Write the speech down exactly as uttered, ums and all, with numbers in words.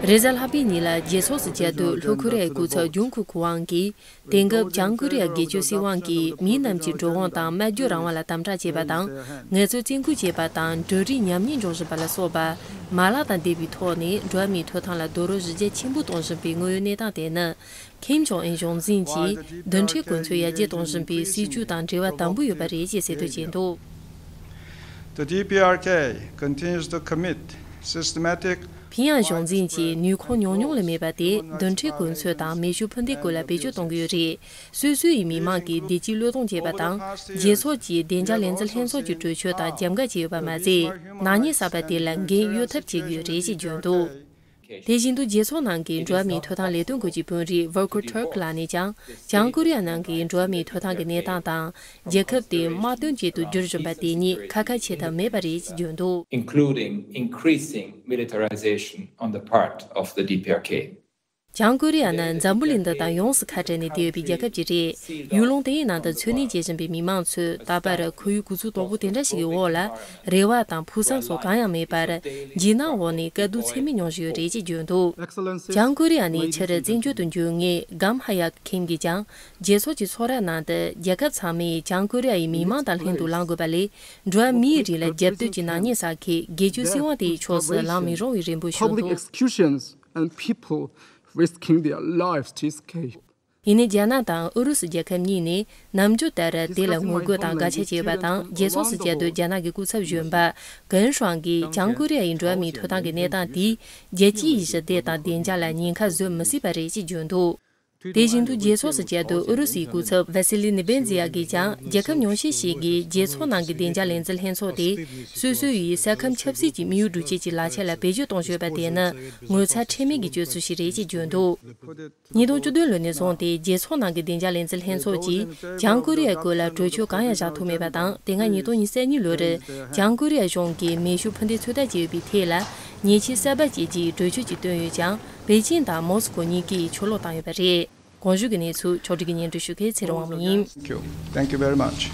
རེས་གཟའ་ལྷག་པའི་ཉིན་ལ་རྒྱལ་ཚོགས་སུ་བཅར་དུས་ལྷོ་ཁོ་རེ་ཡའི་སྐུ་ཚབ་ཇུང་ཁུ་ཁུ་ཝང་གིས། དེང་སྐབས་བྱང་ཀོ་རི་ཡ་སྒེར་གཅོད་སྲིད་དབང་གིས་མི་རྣམས་ཀྱི་འགྲོ་འོང་དང་སྨྲ་བརྗོད་རང་དབང་ལ་དམ་དྲག་བྱས་པ་དང་། ངལ་རྩོལ་བཙན་སྐུལ་བྱས་པ་དང་འབྲུ་རིགས་ཉམས་ཉེས་འབྱུང་བཞིན་པ་ལ་སོགས་པ་མ་ལག་དང་ལྡན་པའི་ཐོག་ནས་འགྲོ་བ་མིའི་ཐོབ་ཐང་ལ་རྡོག་རོལ་གཞི་རྒྱ་ཆེན་པོ་གཏོང་བཞིན་པའི་དངོས་ཡོད་གནས་སྟངས་དེ་ནི། ཁེམ་ཇོང་ཨུན་གཞུང་འཛིན་གྱིས་རྡུལ་ཕྲན་གོ་མཚོན་ཡར་རྒྱས་གཏོང་བཞིན་པའི་སྲིད་ཇུས་དང་འབྲེལ་བ་དམ་པོ་ཡོད་པ་རེད་ཅེས་གསལ་འདོན་བྱས་འདུག། The D P R K continues to commit systematic ཕིན་ཡང་གཞུང་འཛིན་གྱིས་ནུས་ཁུངས་ཉུང་ཉུང་ལས་མེད་པ་དེ་རྡུལ་ཕྲན་གོ་མཚོན་དང་མེ་ཤུགས་འཕུར་མདེལ་སྐོར་ལ་བེད་སྤྱོད་གཏོང་གི་ཡོད་རེད། སོ་སོ་ཡི་མི་མང་གིས་བདེ་སྐྱིད་བློས་གཏོང་བྱས་པ་དང་རྒྱལ་ཚོགས་ཀྱི་བདེ་འཇགས་ལས་འཛིན་ལྷན་ཚོགས་ཀྱི་གྲོས་ཆོད་དང་རྒྱབ་འགལ་བྱས་ཡོད་པ་མ་ཟད། ནག་ཉེས་བསགས་པ་དེ་ལ་འགན་གཡོལ་ཐབས་བྱེད་དགོས་རེད་ཅེས་བརྗོད་འདུག། དེ་བཞིན་དུ་རྒྱལ་ཚོགས་ནང་གི་འགྲོ་བ་མིའི་ཐོབ་ཐང་ལས་དོན་སྐོར་གྱི་དཔོན་རིགས་Volker Turk་ལགས་ནས་ཀྱང་། བྱང་ཀོ་རི་ཡ་ནང་གི་འགྲོ་བ་མིའི་ཐོབ་ཐང་གི་གནས་སྟངས་དང་། རྒྱལ་ཁབ་དེ་དམག་དོན་ཅན་དུ་བསྒྱུར་བཞིན་པ་དེ་གཉིས་ཁ་ཁ་བྱེད་ཐབས་མེད་པ་རེད་ཅེས་བརྗོད་འདུག། Including increasing militarization on the part of the D P R K. བྱང་ཀོ་རི་ཡ་ནི་འཛམ་བུ་གླིང་འདི་དང་ཡོངས་སུ་ཁ་བྲལ་ནས་བསྡད་ཡོད་པའི་རྒྱལ་ཁབ་ཅིག་རེད། ཡུལ་ལུང་དེའི་ནང་དུ་འཚོ་གནས་བྱེད་བཞིན་པའི་མི་མང་ཚོས་ད་བར་ཁོར་ཡུག་གོ་ཚུལ་དོག་པོ་དེ་འདྲ་ཞིག་གི་འོག་ལ། རེ་བ་དང་ཕུགས་བསམ་སོགས་གང་ཡང་མེད་པར། འཇིགས་སྣང་འོག་ནས་དཀའ་སྡུག་ཚད་མེད་མྱོང་བཞིན་ཡོད་རེད་ཅེས་བརྗོད་འདུག། བྱང་ཀོ་རི་ཡ་ནས་ཕྱིར་བཙན་བྱོལ་དུ་འབྱོར་མཁན་སྒམ་ཧ་ཡག་ཁིམ་གྱིས་ཀྱང་། རྒྱལ་ཚོགས་ཀྱི་ཚོགས་ར་ནང་དུ་རྒྱལ་ཁབ་ཚང་མས་བྱང་ཀོ་རི་ཡ་ཡི་མི་མང་དང་ལྷན་དུ་ལངས་དགོས་པ་ལས། འགྲོ་བ་མིའི་རིགས་ལ་རྒྱབ་གཏོད་ཀྱི་ནག་ཉེས་བསགས་མཁན་སྒེར་གཅོད་སྲིད་དབང་དེའི་ཕྱོགས་སུ་ལངས་མི་རུང་བའི་རེ་འབོད་ཞུས་འདུག། Executions and people risking their lives to escape. ཡིན་ནའི་རྒྱ་ནག་དང་ཨུ་རུ་སུ་རྒྱལ་ཁབ་གཉིས་ནས་ནམ་རྒྱུན་ལྟར་དེ་ལ་ངོ་རྒོལ་དང་དགག་བྱ་བྱས་པ་དང་། རྒྱལ་ཚོགས་སུ་བཅར་དུས་རྒྱ་ནག་གི་སྐུ་ཚབ་གཞོན་པ་ཀན་ཧྲང་གིས་བྱང་ཀོ་རི་ཡ་ཡི་འགྲོ་བ་མིའི་ཐོབ་ཐང་གི་གནས་སྟངས་དེས་རྒྱལ་སྤྱི་ཡི་ཞི་བདེ་དང་བདེ་འཇགས་ལ་ཉེན་ཁ་བཟོ་མི་སྲིད་པ་རེད་ཅེས་བརྗོད་འདུག། དེ་བཞིན་དུ་རྒྱལ་ཚོགས་སུ་བཅར་དུས་ཨུ་རུ་སུའི་སྐུ་ཚབ་ཝ་སི་ལི་ནི་བེན་ཛི་ཡ་གིས་ཀྱང་། རྒྱལ་ཁབ་ཉུང་ཤས་ཤིག་གིས་རྒྱལ་ཚོགས་ནང་གི་བདེ་འཇགས་ལས་འཛིན་ལྷན་ཚོགས་དེ་སོ་སོ་ཡི་ས་ཁམས་ཆབ་སྲིད་ཀྱི་དམིགས་ཡུལ་སྒྲུབ་བྱེད་ཀྱི་ལག་ཆ་ལ་བེད་སྤྱོད་གཏོང་བཞིན་ཡོད་པ་དེ་ནི་ངོ་ཚ་ཁྲེལ་མེད་ཀྱི་སྤྱོད་ཚུལ་ཞིག་རེད་ཅེས་བརྗོད་འདུག། ཉིས་སྟོང་བཅུ་བདུན་ལོ་ནས་བཟུང་སྟེ་རྒྱལ་ཚོགས་ནང་གི་བདེ་འཇགས་ལས་འཛིན་ལྷན་ཚོགས་ཀྱིས་བྱང་ཀོ་རི་ཡའི་སྐོར་ལ་གྲོས་ཆོད་གང་ཡང་བཞག་ཐུབ་མེད་པ་དང་། དེ་སྔ་ཉིས་སྟོང་ཉེར་གཉིས་ལོར་བྱང་ཀོ་རི་ཡ་གཞུང་གིས་མེ་ཤུགས་འཕུར་མདེལ་ཚོད་ལྟ་བྱས་ཡོད་པའི་ཐད་ལ་ཉེས་ཆད་གསར་པ་བཅད་རྒྱུའི་གྲོས་ཆོད་ཅིག་བཏོན་ཡོད་ཀྱང་། པེ་ཅིན་དང་མོ་སི་ཀོ་གཉིས་ཀས་ཕྱིར་སློག་བཏང་ཡོད་པ་རེད། གོང་ཞུས་ཀྱི་གནས་ཚུལ་ཕྱོགས་སྒྲིག་གིས་སྙན་སྒྲོན་ཞུ་མཁན་ཚེ་རིང་དབང་མོ་ཡིན། Thank you. Thank you very much.